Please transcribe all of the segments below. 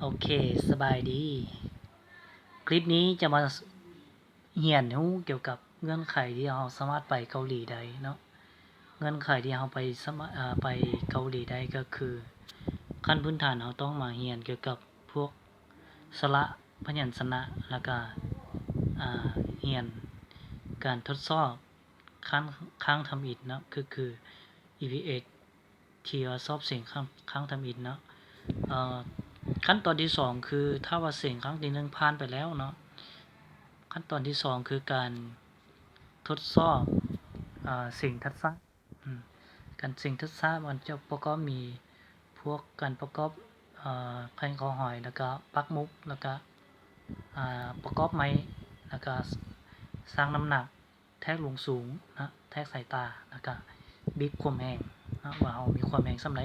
ໂອເຄ ສະບາຍດີ. ຄລິບນີ້ຈະມາຮຽນຮູ້ກ່ຽວກັບເງື່ອນໄຂທີ່ເຮົາສາມາດໄປເກົາຫຼີໄດ້ເນາະ. ເງື່ອນໄຂທີ່ເຮົາໄປສາມາດ ອາ ໄປເກົາຫຼີໄດ້ກໍຄື ຂັ້ນພື້ນຖານເຮົາຕ້ອງມາຮຽນກ່ຽວກັບພວກສະຫຼະ ພະຍັນຊະນະ ແລ້ວກະ ອາ ຮຽນການທົດສອບຄັ້ງ ຄັ້ງທຳອິດເນາະ ກໍຄື ອີ ພີ ເອສ ທີ່ວ່າສອບເສັງຄັ້ງ ຄັ້ງທຳອິດເນາະ. ເອີ ຂັ້ນຕອນທີສອງ ຄື ຖ້າວ່າເສັງຄັ້ງທີໜຶ່ງຜ່ານໄປແລ້ວເນາະ, ຂັ້ນຕອນທີສອງ ຄືການທົດສອບ ອາ ເສັງທັດສະ ອາ ການເສັງທັດສະມັນຈະປະກອບມີພວກການປະກອບ ອາ ແຜ່ນເຄາະຫອຍ ແລ້ວກະປັກໝຸກ ແລ້ວກະ ອາ ປະກອບໄມ້ ແລ້ວກະຊັ່ງນ້ຳໜັກ ແທກລວງສູງນະ ແທກສາຍຕາ ແລ້ວກະບີບຄວາມແຮງນະ ວ່າເຮົາມີຄວາມແຮງສ່ຳໃດ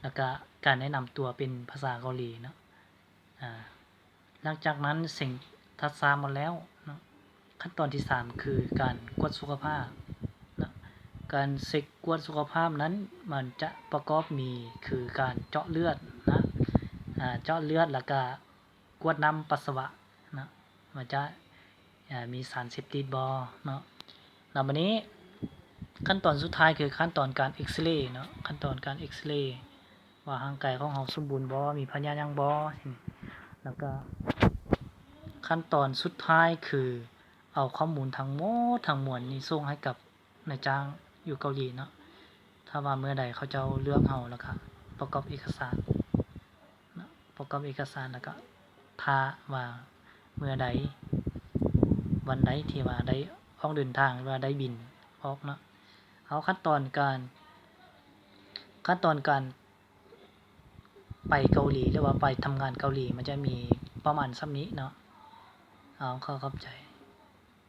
ແລ້ວກະການແນະນຳຕົວເປັນພາສາເກົາຫຼີນະ. ອາ ຫຼັງຈາກນັ້ນເສັງທັດສະໝົດແລ້ວນະ, ຂັ້ນຕອນທີສາມ ຄືການກວດສຸຂະພາບນະ. ການເຊັກກວດສຸຂະພາບນັ້ນ ມັນຈະປະກອບມີ ຄືການເຈາະເລືອດນະ ອາ ເຈາະເລືອດ ແລ້ວກະ ກວດນ້ຳປັດສະວະນະ ວ່າຈະ ເອີ ມີສານເສບຕິດບໍ່ເນາະ. ແລ້ວບາດນີ້ ຂັ້ນຕອນສຸດທ້າຍຄືຂັ້ນຕອນການເອັກສະເຣເນາະ, ຂັ້ນຕອນການເອັກສະເຣ ວ່າຮ່າງກາຍຂອງເຮົາສົມບູນບໍ່ ມີພະຍາດຫຍັງບໍ່. ແລ້ວກະຂັ້ນຕອນສຸດທ້າຍຄືເອົາຂໍ້ມູນທັງໝົດທັງມວນນີ້ສົ່ງໃຫ້ກັບ ນາຍຈ້າງຢູ່ເກົາຫຼີເນາະ. ຖ້າວ່າເມື່ອໃດເຂົາເຈົ້າເລືອກເຮົາ ແລ້ວກະປະກອບເອກະສານເນາະ, ປະກອບເອກະສານ ແລ້ວກະຖ້າວ່າເມື່ອໃດ ວັນໃດທີ່ວ່າໄດ້ອອກເດີນທາງ ຫຼືວ່າໄດ້ບິນອອກເນາະ. ເອົາ ຂັ້ນຕອນການ ຂັ້ນຕອນການ ໄປເກົາຫຼີ ຫຼືວ່າໄປທຳງານເກົາຫຼີ ມັນຈະມີປະມານສ່ຳນີ້ເນາະ. ເອົາ ຂໍຂອບໃຈ.